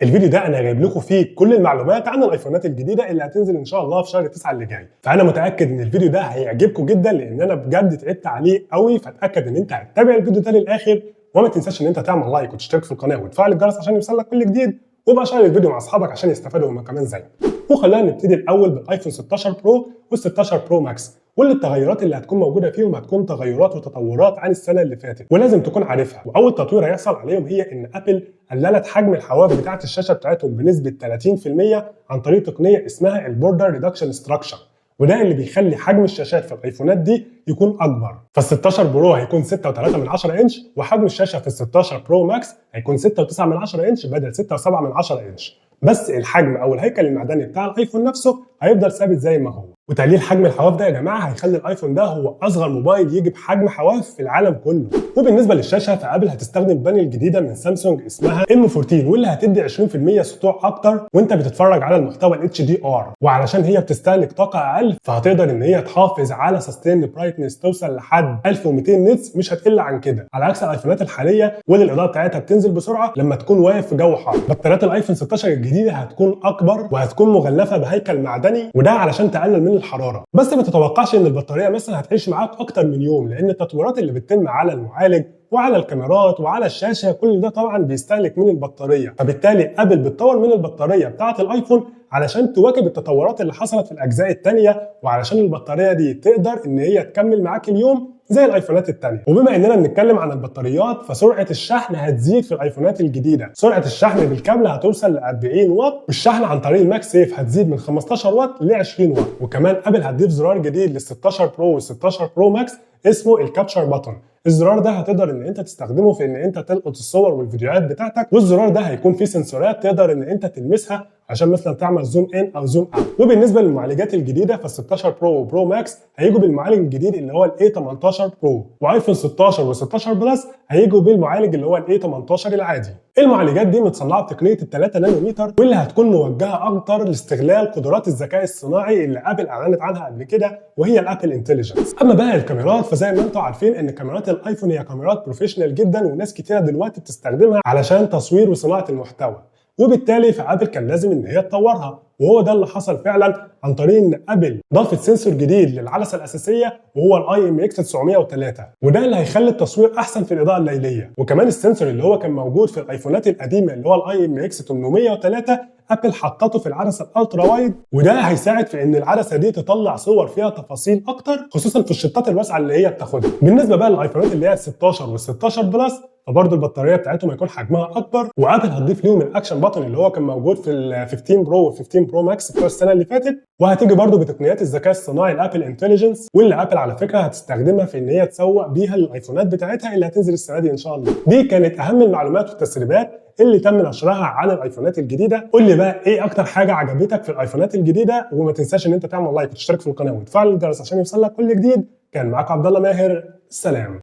الفيديو ده انا جايب لكم فيه كل المعلومات عن الايفونات الجديدة اللي هتنزل ان شاء الله في شهر 9 اللي جاي. فانا متاكد ان الفيديو ده هيعجبكم جدا لان انا بجد تعبت عليه قوي، فاتاكد ان انت هتتابع الفيديو ده للاخر، وما تنساش ان انت تعمل like وتشترك في القناة وتفعل الجرس عشان يوصلك كل جديد، وابقى share الفيديو مع اصحابك عشان يستفادوا هم كمان زيك. وخلينا نبتدي الاول بالايفون 16 Pro وال 16 Pro Max، واللي التغيرات اللي هتكون موجودة فيهم هتكون تغيرات وتطورات عن السنة اللي فاتت ولازم تكون عارفها. واول تطوير هيحصل عليهم هي ان ابل قللت حجم الحواف بتاعه الشاشة بتاعتهم بنسبة 30% عن طريق تقنية اسمها ال border reduction structure، وده اللي بيخلي حجم الشاشات في الايفونات دي يكون اكبر. فال 16 Pro هيكون 6.3 من 10 انش، وحجم الشاشة في ال 16 Pro Max هيكون 6.9 من 10 انش بدل 6.7 من 10 انش، بس الحجم او الهيكل المعدني بتاع الايفون نفسه هيفضل ثابت زي ما هو. وتقليل حجم الحواف ده يا جماعة هيخلي الايفون ده هو اصغر موبايل يجي بحجم حواف في العالم كله. وبالنسبة للشاشه، فابل هتستخدم panel جديدة من سامسونج اسمها M14، واللي هتدي 20% سطوع اكتر وانت بتتفرج على المحتوى ال HDR، وعلشان هي بتستهلك طاقة اقل فهتقدر ان هي تحافظ على sustained brightness توصل لحد 1200 nits، مش هتقل عن كده، على عكس الايفونات الحالية واللي الاضاءة بتاعتها بتنزل بسرعة لما تكون واقف في جو حار. بطاريات الايفون 16 الجديدة هتكون اكبر وهتكون مغلفه بهيكل معدني، وده علشان تقلل من الحراره. بس ما تتوقعش ان البطارية مثلا هتعيش معاك اكتر من يوم، لان التطويرات اللي بتتم على المعالج وعلى الكاميرات وعلى الشاشة كل ده طبعا بيستهلك من البطاريه، فبالتالي ابل بتطور من البطارية بتاعه الايفون علشان تواكب التطورات اللي حصلت في الاجزاء الثانيه، وعلشان البطارية دي تقدر ان هي تكمل معاك اليوم زي الايفونات الثانية. وبما اننا بنتكلم عن البطاريات، فسرعه الشحن هتزيد في الايفونات الجديده. سرعة الشحن بالكابل هتوصل ل 40 واط، والشحن عن طريق ال MagSafe هتزيد من 15 واط ل 20 واط. وكمان ابل هتضيف زرار جديد لل 16 Pro وال 16 Pro Max اسمه ال capture button. الزرار ده هتقدر ان انت تستخدمه في ان انت تلقط الصور والفيديوهات بتاعتك، والزرار ده هيكون فيه سنسورات تقدر ان انت تلمسها عشان مثلا تعمل zoom in او zoom out. وبالنسبة للمعالجات الجديده، فال 16 Pro و Pro Max هيجوا بالمعالج الجديد اللي هو ال A18 Pro، وايفون 16 و16 Plus هيجوا بالمعالج اللي هو ال A18 العادي. المعالجات دي متصنعه بتقنية ال 3 نانومتر، واللي هتكون موجهة اكتر لاستغلال قدرات الذكاء الصناعي اللي ابل اعلنت عنها قبل كده، وهي ال Apple Intelligence. اما بقى الكاميرات، فزي ما انتم عارفين ان كاميرات الايفون هي كاميرات professional جدا، وناس كتيرة دلوقتي بتستخدمها علشان تصوير وصناعة المحتوى، وبالتالي فابل كان لازم ان هي تطورها، وهو ده اللي حصل فعلا عن طريق ان ابل ضافت sensor جديد للعدسه الاساسية وهو ال IMX 903، وده اللي هيخلي التصوير احسن في الاضاءة الليليه. وكمان ال sensor اللي هو كان موجود في الايفونات القديمة اللي هو ال IMX 803، ابل حطته في العدسة ال ultra wide، وده هيساعد في ان العدسة دي تطلع صور فيها تفاصيل اكتر، خصوصا في الشطات الواسعة اللي هي بتاخدها. بالنسبة بقى للايفونات اللي هي 16 وال 16 Plus، فبرضه البطارية بتاعتهم هيكون حجمها اكبر، وابل هتضيف ليهم ال action button اللي هو كان موجود في ال 15 Pro وال 15 Pro Max بتوع السنة اللي فاتت، وهتيجي برضه بتقنيات الذكاء الصناعي ال Apple Intelligence، واللي ابل على فكرة هتستخدمها في ان هي تسوق بيها للايفونات بتاعتها اللي هتنزل السنة دي ان شاء الله. دي كانت اهم المعلومات والتسريبات اللي تم نشرها عن الايفونات الجديده. قول لي بقى ايه اكتر حاجة عجبتك في الايفونات الجديده، وما تنساش ان انت تعمل like وتشترك في القناة وتفعل الجرس عشان يوصلك كل جديد. كان معاكم عبد الله ماهر، سلام.